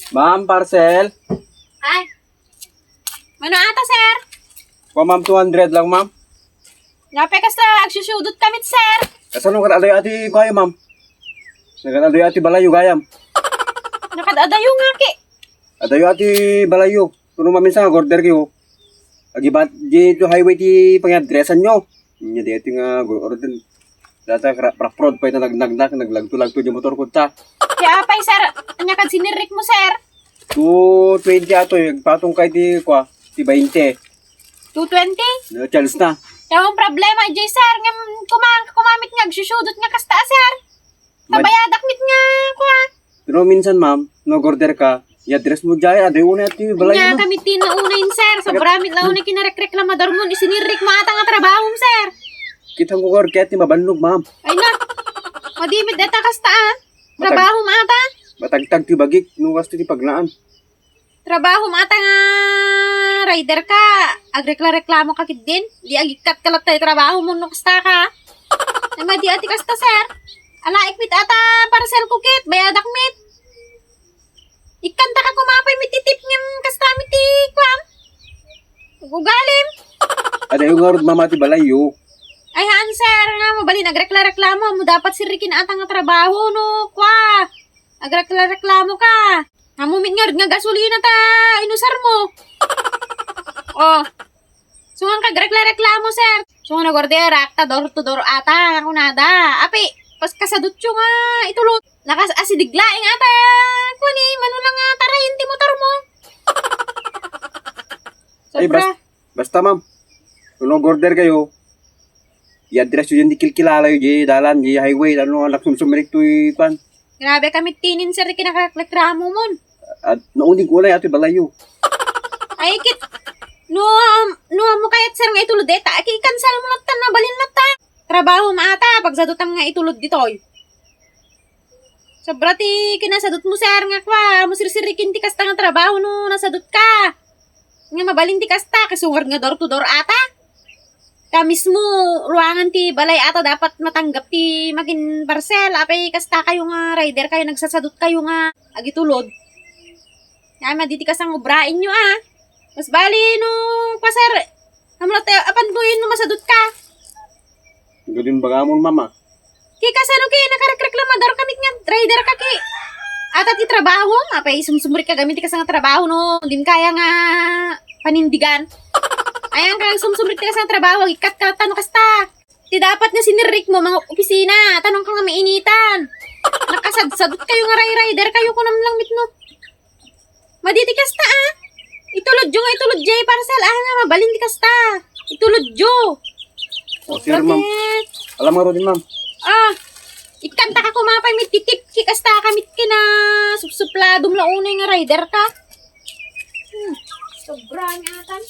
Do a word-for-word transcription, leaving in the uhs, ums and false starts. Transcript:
Ma'am, parcel. Ay. Mano ata, sir? Kua, ma'am, two hundred lang, ma'am. Napay kasta, agsusudot kami, sir. Kasano kad-adayo ati kuayo, ma'am? Nagad-adayo ati balayo gayam. Nakad-adayo nga ki. Adayo ati balayo. Kuno maminsan nga order kayo. Agibat di to highway ti pangadresan nyo. Nya di ati nga order. Data ra-, rough road pa ita nagnagnak, naglagto-lagto di motor ko ta. Kaya apay, sir, anya kad sinirrik mo, sir? Two twenty ato, eh. Patong kay di, kwa, ti twenty. Two twenty? No, chance na. Kaya ang problema, Jay, sir, nga kumang, kumamit nga, agsusudot nga kasta, sir. Mad- Tabayadak mit nga, kwa. Pero minsan, ma'am, no order ka, i-address mo dyan, aday una iti balay Nya mo. Kami ti nauna yun, sir. Sobra mit nauna kinarekreklamador mo, isinirrik mo ata nga trabaho mo, sir. Kitang ko kaya ti mabannog, ma'am. Ay na. Madimit deta kasta, ah. Matag- Trabaho mo ata. Matagtag ti bagik, no kasto ti pagnaan. Trabaho mo ata nga rider ka. Agrekla-reklamo ka kiddin. Di agikkat ka latta ti trabaho mo no kasta ka. Ay, madi ati kasta, sir. Alaik mit ata parcel ko kit. Bayadak mit. Ikkanta ka kumapay mit ti tip ngem kasta mit ti kuam. Ugalim. Adayo ngarud, ma'am, ti balayyo. Ay, haan, sir, nga mabalin agrekla-reklamo. Mo dapat sirrikin ata nga trabaho, no, kwa. Agrekla-reklamo ka. Amo mit ngarud nga gasolina ta inusar mo. Oh. Sungan ka agrekla-reklamo, sir. Sungan nag-orderak ta door to door ata, nga kunada. Api, pas kasadutyo nga itulot. Nakas-, asidig laeng ata. Kuan, eh, mano lang nga tarayen ti motor mo. Ay, sobra. Bas-, basta, ma'am. Kung nag-order kayo, i-address yo yan di kilkilala yo, di dalan, di highway, ano, anak sumsumrek to, eh, kuan. Grabe kami tinin, sir, kinakareklamo mon. At nauning unay ato balay yo. Ay, kit, no, um, no, mo kayat, sir, nga itulod, eh, ta, ki-cancel mo lang tan, mabalin mo ta. Trabaho mo ata, pagsadutam nga itulod ditoy. Sobra ti kinasadut mo, sir, nga kwa, mo sirsirikin ti kasta nga trabaho no nasadut ka. Nga mabalin ti kasta, kasungar nga door to door ata. Ta mismo, ruangan ti balay ata dapat matanggap ti makin parcel. Apay kasta kayo nga rider kayo, nagsasadut kayo nga agitulod. Nga, madi ti kasta nga obraen nyo, ah. Mas bali no, kwa, sir, amo na tayo, apan buin no masadut ka. Gadin bagamon, mama. Ki kasano ki nakarekreklamador kami nga rider ka ki. Ata ti trabaho, apay sumsumrik ka gamit ti kasta nga trabaho no, dim kaya nga panindigan. Ayan ka sumsumrik ti kasta nga trabaho, ikat ka tano kasta. Ti dapat nga sinirrik mo, mga opisina, tanong ka nga mainitan. Nakasadsadot kayo nga ray-rider kayo, kunam lang mitno. Madi ti kasta, ah. Itulod yo nga itulod jay parcel, ah, nga mabalin ti kasta. Itulod yo. O, sir, ma'am. Bakit? Alam nga, Rodin, ma'am. Ah, ikanta ka kumapay, mititip, ki kasta ka, mit kina supsupladom la unay nga rider ka. Hmm, sobra nga atan.